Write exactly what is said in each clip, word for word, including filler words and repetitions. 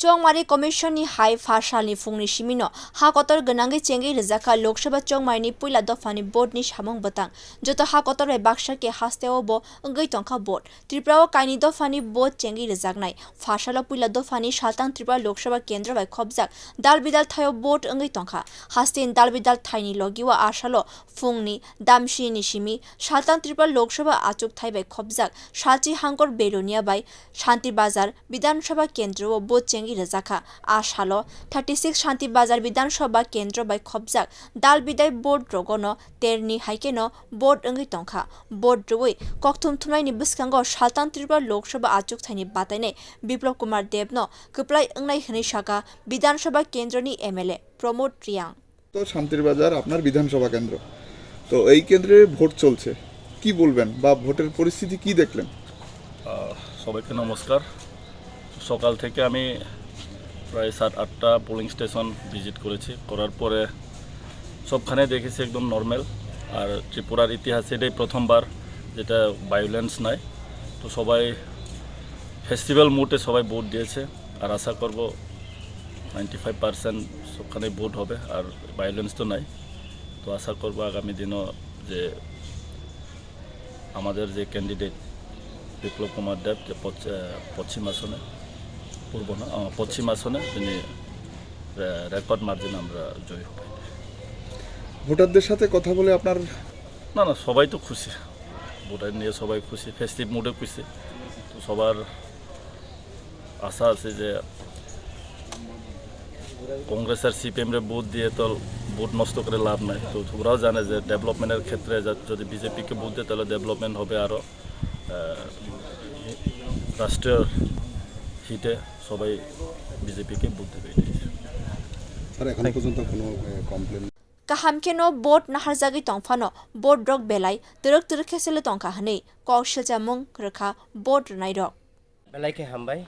Chongmari Commission ni hai pha salni phungni simino ha kotor gwnangwi chengwi rwjakha Lok Sabha Chongmari ni puila dophani vote ni samung bwtang. Joto ha kotor bai baksa khe hasteo bo wngwi tongkha vote. Tripura o kaini dophani vote chengwi rwjaknai. Pha salo puila dophani Saltang Tripura Lok Sabha kendro bai khopjak dal bidal thaio vote wngwi tongkha. Hasteni dal bidal thaini logi o a salo phungni damsini simi Saltang Tripura Lok Sabha achukthai bai khopjak Salchi Hangkor Belonia bai Shanti Bazar Bidhan Sabha kendro o vote chengwi rwjakha. A salo thirty six Shanti Bazar Bidhan Sabha kendro bai khopjak dal bidai vote rogono terni hai kheno vote wngwi tongkha. Vote rwui kokthum thumnaini bwskango Saltang Tripura Lok Sabha achukthaini batainai Biplab Kumar Debno kwplai wngnai hwnwi sakha Bidhan Sabha kendroni M L A Pramod Reang. তো শান্তির বাজার আপনার বিধানসভা কেন্দ্র, তো এই কেন্দ্রে ভোট চলছে, কি বলবেন বা ভোটের পরিস্থিতি কি দেখলেন? আহ, সবাইকে নমস্কার। সকাল থেকে আমি প্রায় সাত আটটা পোলিং স্টেশন ভিজিট করেছি, করার পরে সবখানে দেখেছি একদম নর্মাল। আর ত্রিপুরার ইতিহাসে এটাই প্রথমবার যেটা ভায়োলেন্স নাই, তো সবাই ফেস্টিভ্যাল মুডে সবাই ভোট দিয়েছে। আর আশা করব নাইনটি ফাইভ পার্সেন্ট সবখানে ভোট হবে, আর ভায়োলেন্স তো নাই। তো আশা করব আগামী দিনও যে আমাদের যে ক্যান্ডিডেট বিপ্লব কুমার দেব যে পশ্চ-, আহ, পশ্চিম আসনে, পূর্ব না, আহ, পশ্চিম আসনে তিনি রে-, রেকর্ড মার্জিন আমরা জয়ী হব। ভোটারদের সাথে কথা বলে আপনার না, না, সবাই তো খুশি। ভোটার নিয়ে সবাই খুশি, ফেস্টিভ মুডে খুশি। তো সবার আশা আছে যে কংগ্রেস আর সিপিএম রে ভোট দিয়ে তো ভোট নষ্ট করে লাভ নাই। তো তোমরাও জানে যে ডেভেলপমেন্টের ক্ষেত্রে যা-, যদি বিজেপিকে ভোট দেয় তাহলে ডেভেলপমেন্ট হবে আরও। আহ, রাষ্ট্রীয় হিতে সবাই বিজেপিকে ভোট দেবে, এটাই। স্যার, এখনো পর্যন্ত কোনো, এ, complain? Kaham kheno vote naharjagwi tongphano vote rok belai twrwk twrwk khe sele tongkha hwnwi kok silchamung rwkha vote rwnairok. Belai khe hambai,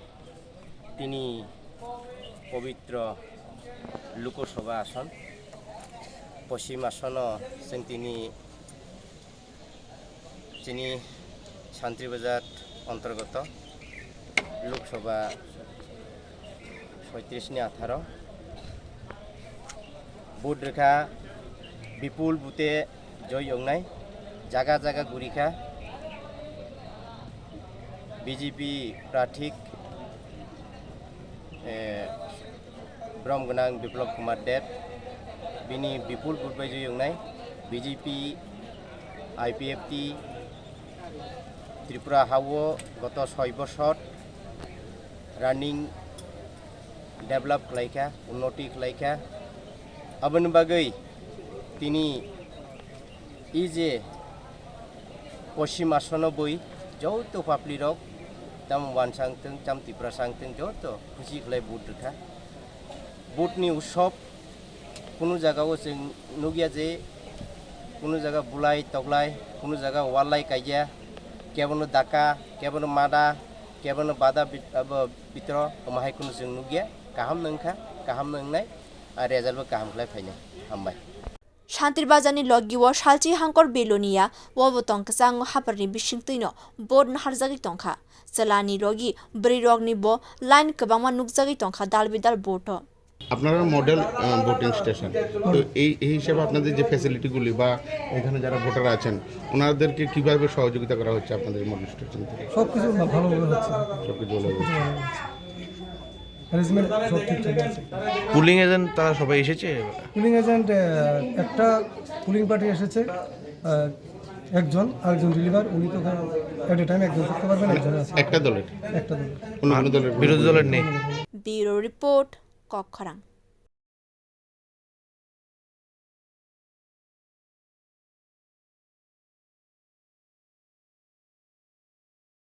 tini pobitro Lok Sabha ason, poschim asono chwng tini chini Shanti Bazar antargoto Lok Sabha soitris ni atharo. Vote rwkha bipul bute joi wngnai, jaga jaga gurikha B J P prathik, eh, brom gwnang Biplab Kumar Deb, bini bipul vote bai joi wngnai. B J P, I P F T, Tripura hao goto soi bosor running develop khlaikha, unnoti khlaikha. Aboni bagwi tini e je poschim asono bui joto public rok, tam wansang thung, tam Tiprasa wng thung, joto khusi khlai vote rwkha. Vote ni utsob kunu jaga o chwng nukya je kunu jaga bulai toklai, kunu jaga wallai kaiya, kebono daka, kebono mada, kebono bada bit-, abo bitro, omo hai kunu chwng nukya. Kaham no wngkha, kaham no wngnai, ar result bo kaham khlai phainai. Hambai. Shantir Bazar ni logi o Salchi Hangkor Belonia o bo tong kwchango haphar ni bising twi no vote naharjagwi tongkha. Chwla ni logi bwrwi rok ni bo line kwbangma nukjagwi tongkha dal bidal vote o. আপনারা মডেল, আহ, voting station, তো এই, এই হিসেবে আপনাদের যে ফ্যাসিলিটিগুলি বা এখানে যারা ভোটার আছেন, ওনাদেরকে কিভাবে সহযোগিতা করা হচ্ছে আপনাদের মডেল স্টেশন থেকে? সব কিছু ভা-, ভালোভাবে হচ্ছে। সব কিছু ভালোভাবে হচ্ছে। অ্যারেঞ্জমেন্ট সব ঠিকঠাক আছে। পুলিং এজেন্ট তারা সবাই এসেছে? পুলিং এজেন্ট, আহ, একটা পুলিং পার্টি এসেছে, আহ, একজন, আরেকজন রিলিভার, উনি তো এট এ টাইম একজন থাকতে পারবেন, একজন আছে। একটা দলের? একটা দলের। অন্য কোনো দলের কোনো বিরোধী দলের নেই? ব্যুরো রিপোর্ট, কক্ষরাং।